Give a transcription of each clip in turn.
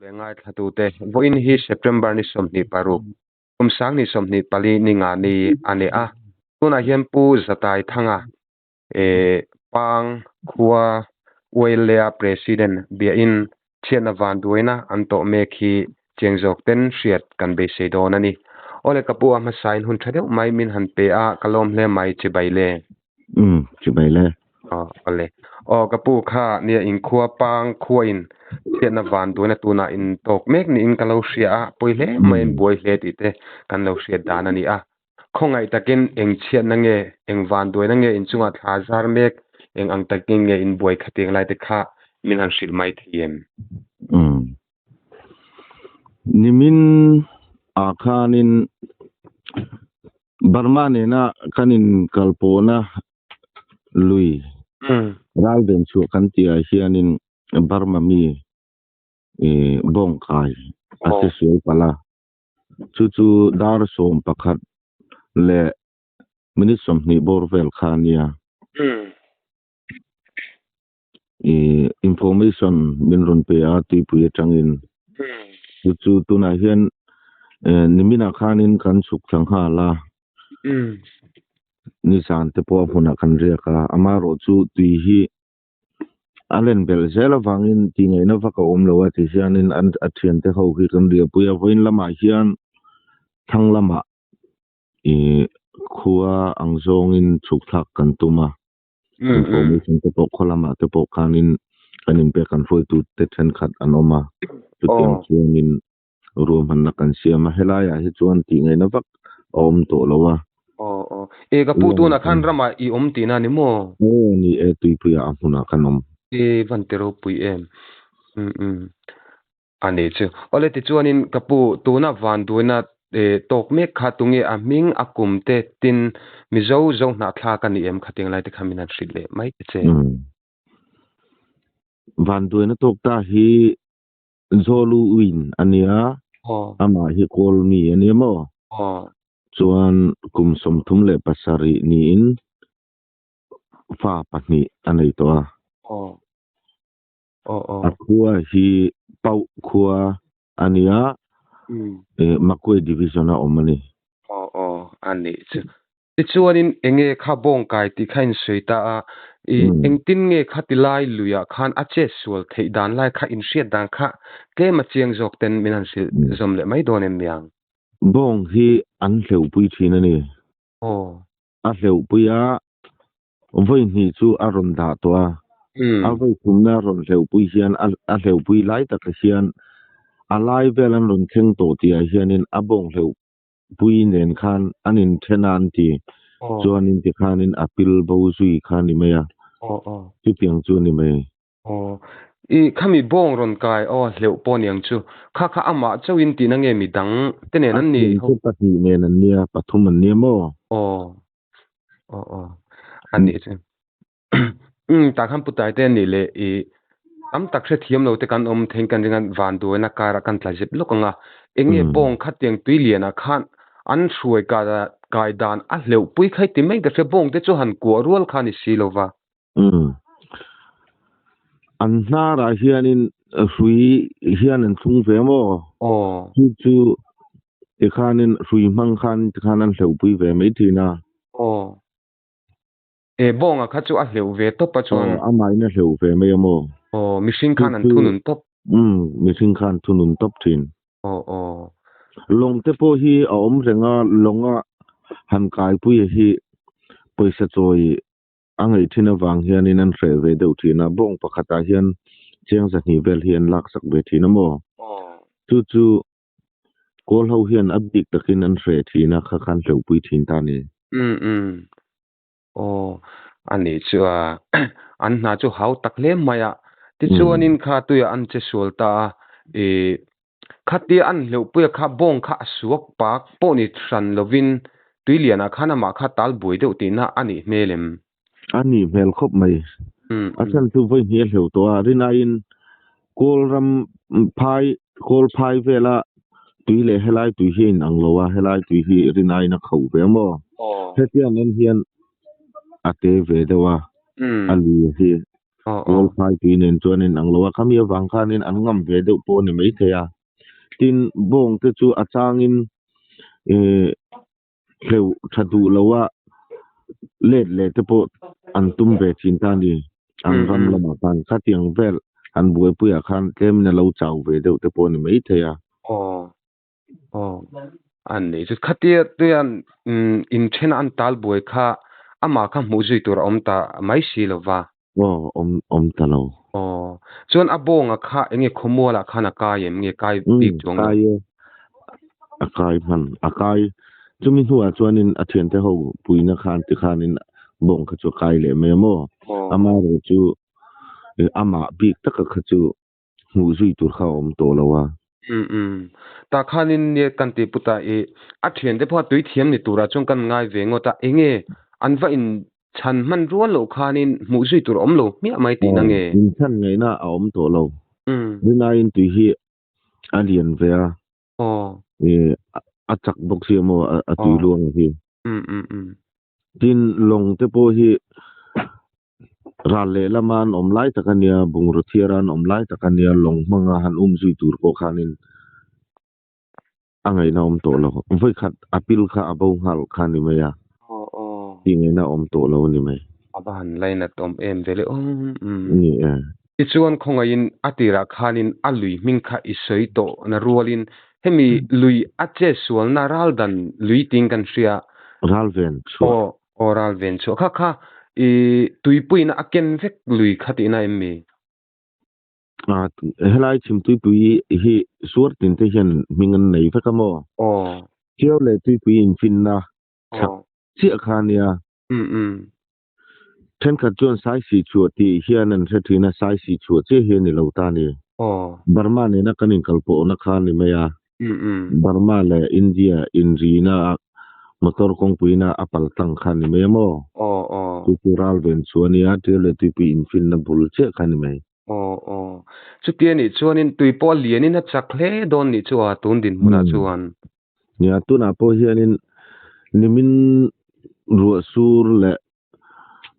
Leh ngaithlatute, vawiin hi September ni 26, kum 2024 ni nga ni a ni a. Tunah hian Pu Zatai Thanga eh Pang khua YLA President biain chhiatna vanduaina an tawh mek hi chiang zawk ten hriat kan beisei dawn a ni. Awle ka pu a hmasain hun tha deuh mai min han pe a, ka lawm hle mai chibai le. Umm, chibai le. Aw, awle. Aw, ka pu kha nia inkhua pang khuain chhiatna vanduaina tunah in tawk mek niin ka lo hria a, pawi hle mai in buai hle tih te kan lo hriat dan a ni a. Khawngaih takin eng chhiatna nge, eng vanduaina nge inchungah thla zar mek, eng ang takin nge in buai khatiang lai te kha min han hrilh mai thei em? Umm. Nimin ah khanin Burma nena kan inkalpawhna lui ralven chhuah kan tihah hianin Burma mi bawng kai a che sual palh a, chu chu dar 11 leh minute 20 bawr vel kha a nia. Ih information min rawn pe a tuipui atangin chu chu tunah hian eh niminah khanin kan chhuk thla nghal a nizan te pawh a hmunah kan riak a amaherawh chu tui hi a len belh zel avangin tih ngaihna vak a awm lo a ti hianin an a thiante ho hi kan riahpui a vawiin lamah hian thlang lamah ih khua ang zawngin chhuk thlak kan tum a. Information te pawh khaw lamah te pawh khanin kan inpek kan hruaitu te thenkhat an awm a, chutiang chuanin ruahmanna kan siam a, helaiah hi chuan tih ngaihna vak a awm tawh lo a. Aw aw, e ka pu tunah khan ramah i awm tihna ni maw? Aw ni e, tuipuiah a hmunah kan awm. E van ti ropui em. Um um. A ni chu. Awle tichuanin ka pu tuna vanduaina tawk mek kha tunge a hming a kum te tin Mizo zo hnahthlak a ni em khatiang lai te kha min han hrilh leh mai te che. Vanduaina tawk ta hi Zolu Win a nia, amah hi Kawl mi a nia maw? Chuan kum 37 niin fa pahnih a nei tawh a. A khua hi Pauh khua a ni a, Makwe Division a awm a ni. Aw aw a nih chu. Tichuanin enge kha bawngkai tih kha in sawi ta a, i engtin nge kha ti lai luiah khan a chet sual theih dan lai kha in hriat dan kha tlem a chiang zawk ten min han hrilh zawm leh mai dawn em niang? Bawng hi an hleuhpui thin a ni. Aw. A hleuhpui a, Vawi hnih chu a rawn dah tawh a, a vawi thumna rawn hleuhpui hian a hleuhpui lai takah hian a lai vel an rawn thleng tawh tihah hianin a bawng hleuhpui nen khan an inthen a an ti. Chuanin tikhanin a pil bo zui kha a ni mai a, chutiang chu a ni mai. Aw, i khami bawng rawn kai aw hleuh pawh niang chu. Kha kha amah chauhin tihna nge mi dang te nen an ni? A thian chu pahnih nen an nia, pathum an nia maw? Aw, aw aw, a nih chu. Umm, tah khan putai te anih leh i tam tak hrethiam lo te kan awm thei kan ring a, vanduaina karah kan tla zep lawk ang a. Enge bawng khatiang tui lianah khan an hruai kai dan a hleuh pui khai ti mai ka hria, bawng te chu han kuah rual kha a ni si lo va. Umm. An hnarah hianin hrui hian an thlung ve maw? Aw. Chu chu tikhanin hrui hmang khan tikhan an hleuhpui ve mai thin a. Aw. E bawnga kha chu a hleuh ve tawp a chuan. Aw, amahin a hleuh ve mai a maw? Aw, mihring khan an thunun tawp. Umm, mihring khan thunun tawp thin. Aw aw. Lawng te pawh hi a awm reng a, lawnga han kaipuia hi pawisa chawi A ngaih thin avang hianin an hreh ve deuh thin a, bawng pakhatah hian chiang 200 vel hi an laksak ve thin a maw? Chu chu Kawl ho hian a bik takin an hreh thin a, kha khan hleuhpui thin ta a ni. Umm umm. Aw, a nih chu a, an hna chu hau tak hle mai a. Tichuanin kha tuiah an che sual ta a, ih Khatia an hleuhpuia kha bawng kha a suak pak pawh ni hran lovin tuilianah khan amah kha tal buai deuh tihna a nih hmel em? A nih hmel khawp mai. A chhan chu vawi hnih a hleuh tawh a, rinaiin Kawl ram phai, Kawl phai vela tui leh helai tui hi a inang lo a, helai tui hi rinaiin a khauh ve maw? Hetiang en hian a te ve deuh a, a lui hi. Aw aw. Kawlphai tui nen chuan in ang lo a, khami avang khanin an ngam ve deuh pawh a ni maithei a. Tin, bawng te chu a changin eh hleuh tha duh lo a let leh te pawh an tum ve thin ta a ni. An ram lamah khan khatiang vel an buaipuiah khan tlemin a lo chau ve deuh te pawh a ni maithei a. Aw aw a ni chu khatia tuian inthen an tal buai kha amah kha hmuh zui tur a awm ta mai si lo va. Aw awm awm ta lo. Aw chuan a bawnga kha enge khawmualah khan a kai em nge kai bik chuang lo? Kai e a kai hman a kai chumi hnuah chuanin a thiante ho puina khan tikhanin bawng kha chu a kai leh mai a maw? Amaherawh chu amah bik taka kha chu hmuh zui tur kha a awm tawh lo a. Umm umm. Tah khanin nia kan tih put a i a thiante pawh a tui thiam ni turah chuan kan ngai ve ngawt a, enge an va in chhan hman rual loh khanin hmuh zui tur a awm lo hmiah mai tihna nge? In chhan ngaihna a awm tawh lo. Rinaiin tui hi a lian ve a. I a chak bawk si maw a tui luang hi. Umm umm umm. Tin lawng te pawh hi ral leh lama an awm lai tak a nia, bungraw thiara an awm lai tak a nia, lawng hmanga han um zui tur pawh khanin a ngaihna awm tawh lo. Vawikhat a pil kha a bo nghal kha a ni mai a, tih ngaihna awm tawh lo a ni mai. A va han lainat awm em ve le awm. Ni e. Tichuan khawngaihin a tirah khanin a lui hming kha i sawi tawh na rualin hemi lui a che sualna ral dan lui ting kan hria. Ral ven chhuah. Aw, aw ral ven chhuah. Kha kha i tuipuiin a ken vek lui kha tihna em mi? A, helai chhimtuipui hi suar tin te hian hming an nei vek a maw? Aw. Chiau leh tuipui infinna chak chiah kha a nia. Umm umm. Thenkhat chuan Saisi chhuah tih hian an hre thin a, Saisi chhuah chiah hi a ni lo ta a ni. Burma nena kan inkalpawhna kha a ni mai a. Burma leh India inrina a motor kawngpuiina a pal tlang kha a ni mai a maw? Chu chu ral ven chu a nia, Tiau leh Tuipui infinna bul chiah kha a ni mai. Chuti a nih chuanin tui pawh a lianin a chak hle dawn nih chu a tun dinhmunah chuan. Nia, tunah pawh hianin nimin ruah sur leh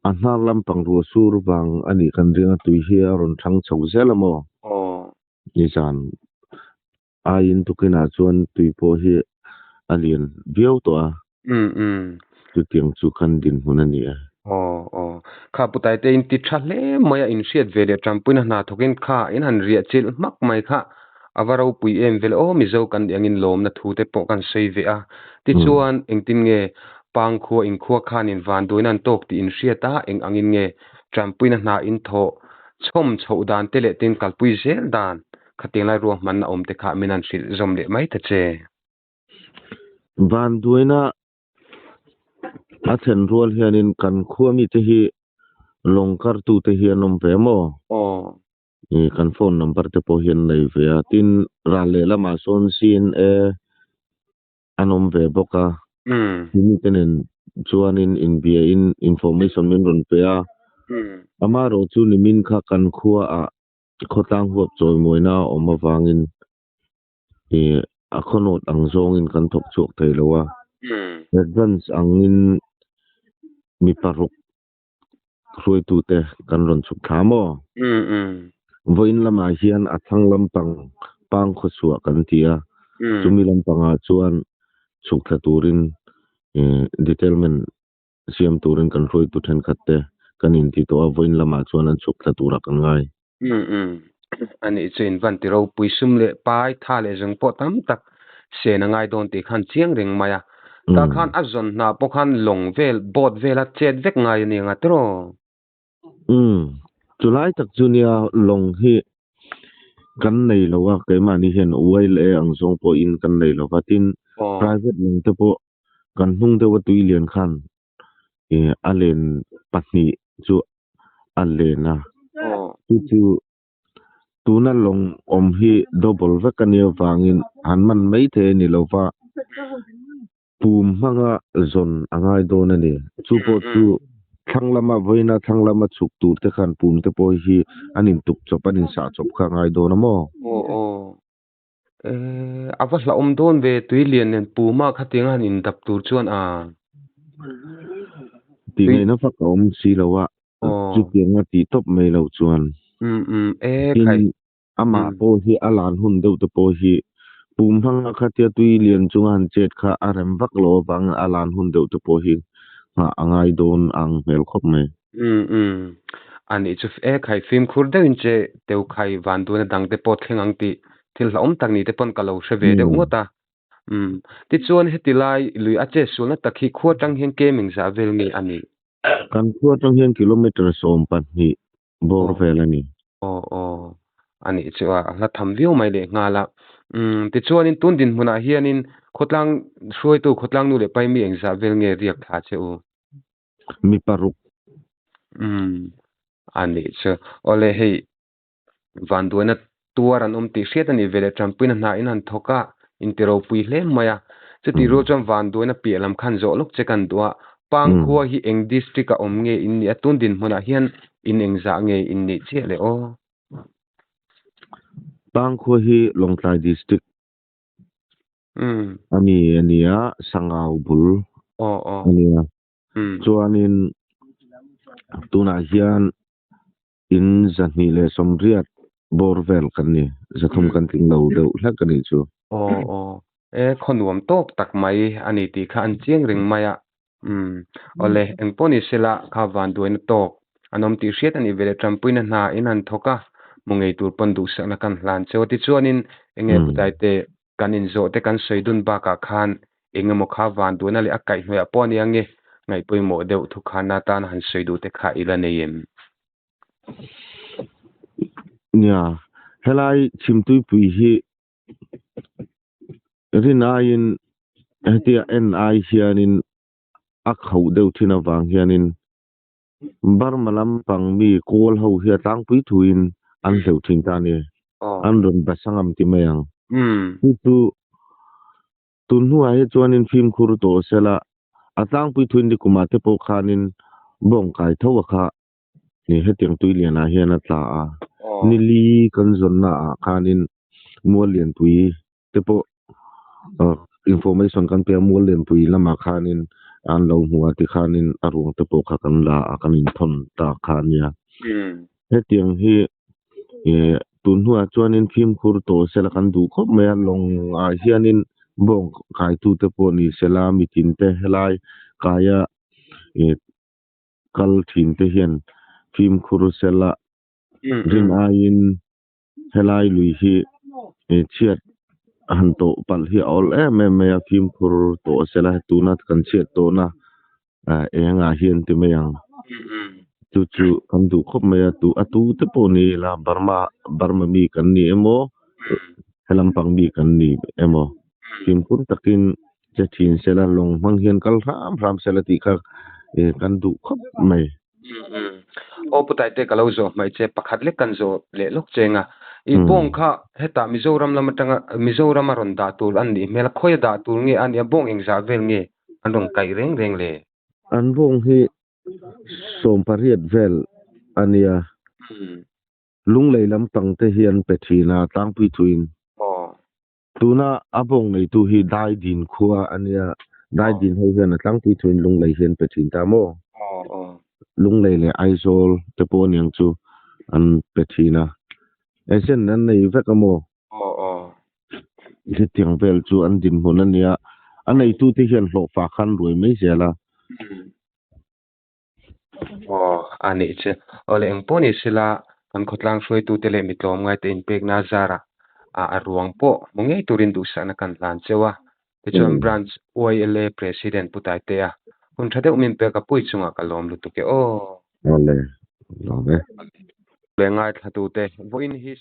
a hnar lampang ruah sur vang a nih kan ring a, tui hi a rawn thang chho zel a maw? Nizan aiin tukinah chuan tui pawh hi a lian viau tawh a, chutiang chu kan dinhmun a ni e. Aw aw, kha Putaite in ti tha hle mai a, inhriat ve leh Tanpuina hna thawkin kha in han riah chilh hmak mai kha a va ropui em vel aw Mizo kan nih angin lawmna thu te pawh kan sawi ve a. Tichuan engtin nge Pangkhua inkhua khanin vanduaina an tawk tih inhriat a, eng angin nge Tanpuina hna in thawh chhawm chhoh dan te leh tin kalpui zel dan khatiang lai ruahmanna awm te kha min han hrilh zawm leh mai ta che. Vanduaina A thlen rual hianin kan khua mite hi lawng kartute hi an awm ve maw? Aw. Ih kan phone number te pawh hi an nei ve a, tin ral leh lamah sawn CNA an awm ve bawk a. Mite nen chuanin inbiain information min rawn pe a. Amaherawh chu nimin kha kan khuaah khawtlang huap chawimuaina a awm avangin ih a khawnawt ang zawngin kan thawk chhuak thei lo a, advance angin mi paruk hruaitute kan rawn chhuk thla maw? Vawiin lamah hian a thlang lampang pang khawchhuah kan ti a, chumi lampangah chuan chhuk thla turin ih detailment siam turin kan hruaitu thenkhat te kan inti tawh a, vawiin lamah chuan an chhuk thla turah kan ngai. Umm umm. A nih chu in van ti ropui sum leh pai tha leh zawng pawh tam tak sen a ngai dawn tih khan chiang reng mai a. Tah khan a zawn hna pawh khan lawng vel, boat vela chet vek ngai a ni ang a tiraw? Umm. Chulai tak chu nia lawng hi kan nei lo a, keimahni hian YLA ang zawng pawhin kan nei lo va, tin private lawng te pawh kan hnung deuh a tui lian khan ih a len pahnih chu a len a chu chu tuna lawng awm hi double vek a nia vangin han man mai thei a ni lo va pum hmanga zawn a ngai dawn a ni chu pawh chu thlang lama vawiina thlang lama chhuk tur te khan pum te pawh hi an intuk chawp an insah chawp kha a ngai dawn a maw. Eh, a va hlauhawm dawn ve, tui lian nen puma khatiang a han indap tur chuan a. Tih ngaihna vak a awm si lo a. Aw. Chutianga tih tawp mai loh chuan. Um um e Tin, khai. amah Um. pawh hi a lan hun deuh te pawh hi pum hmanga khatia tui lian chunga han chet kha a rem vak loh avangin a lan hun deuh te pawh hi nghah a ngai dawn ang hmel khawp mai. Um um. A nih chu e khai fimkhur deuhin che teu khai van duhna dang te pawh thleng ang tih thil hlauhawm tak ni te pawn ka lo hre ve deuh ngawt a. Um. Tichuan heti lai lui a che sualna tak hi khua tang hian kem engzah vel nge a nih? Kan khua tang hian kilometre 12 bawr vel a ni. Aw aw. A nih chu a hla tham viau mai leh nghal a. Umm tichuanin tun dinhmunah hianin khawtlang hruaitu khawtlang nu leh pai mi engzah vel nge riak thla che u? Mi paruk. Umm a nih chu. Awle hei vanduaina tuar an awm tih hriat a nih ve leh tanpuina hna in han thawk a, inti ropui hle mai a. Chutih rual chuan vanduaina piah lam khan zawh lawk che kan duh a, Pangkhua hi eng district a awm nge in nih a, tun dinhmunah hian in engzah nge in nih chiah le aw? Pangkhua hi Lawngtlai district a ni a nia, Sangau bul a nia. Chuanin tunah hian in 280 bawr vel kan ni, 300 kan tling lo deuh hlek a nih chu. Aw aw, e khaw nuam tawk tak mai a ni tih kha an chiang reng mai a, umm awle engpawh ni sela kha vanduaina tawk an awm tih hriat a nih veleh tanpuina hna in han thawk a, hmu ngei tur pawn duhsakna kan hlan cheu a tichuanin enge putaite Kan inzawh te kan sawi dun bakah khan eng emaw kha van duhna leh a kaihhnawih ah pawh a nia nge ngaihpawimawh deuh thu khan atan han sawi duh te kha i la nei em? Nia, helai chhimtuipui hi rin aiin hetia en ai hianin a khauh deuh thin avang hianin Burma lampang mi kawl ho hi a tlangpui thuin an hleuh thin ta a ni. An rawn basangam ti mai ang. Chu chu tun hnuah hi chuanin fimkhur tawh sela a tlangpui thuin nikumah te pawh khanin bawng kai tho a kha ni hetiang tui lianah hian a tla a. Nili kan zawnna ah khanin mual lianpui te pawh information kan pe a mual lianpui lamah khanin an lo hmu a tikhanin a ruang te pawh kha kan la a kan inthawn ta kha a nia. Hetiang hi ih tun hnuah chuanin fimkhur tawh sela kan duh khawp mai a lawng ah hianin bawng kaitu te pawh ni sela mitin te helai kaia ih kal thin te hian fimkhur sela rin aiin Helai lui hi chhiat han tawh palh hi a awl em em mai a, fimkhur tawh sela tuna kan chhiat tawhna engah hian ti mai ang. Chu chu kan duh khawp mai a, a tu te pawh ni ila Burma Burma mi kan ni emaw helam pang mi kan ni emaw fimkhur takin che thin sela lawng hmang hian kal hram hram sela tih kha kan duh khawp mai. Aw Pu Taite ka lo zawh hmaih che pakhat lek kan zawh leh lawk cheng a. I bawng kha hetah Mizoram lam atanga Mizoram a rawn dah tur an nih hmel a, khawi a dah tur nge a nia bawng engzah vel nge an rawn kaih reng reng le? An bawng hi 18 vel a nia. Lunglei lampang te hi an pe thin a tlangpui thuin. Tuna a bawng neitu hi Daidin khua a nia, Daidin ho hian a tlangpui thuin Lunglei hi an pe thin ta maw? Lunglei leh Aizawl te pawh aniang chu an pe thin a, agent an nei vek a maw? Hetiang vel chu an dinhmun a nia, a neitute hian hlawhfa khan ruai mai zel a. Aw, a nih chu. Aw le engpawh ni sela kan khawtlang hruaitute leh mi tlawmngaite inpekna zarah a ruang pawh hmu ngei turin duhsakna kan hlan cheu a. Tichuan Branch YLA President Pu Taitea hun tha deuh min pek a pui chungah ka lawm lutuk e aw. Aw le, lawm e. Le ngaithlatute vawiin hi.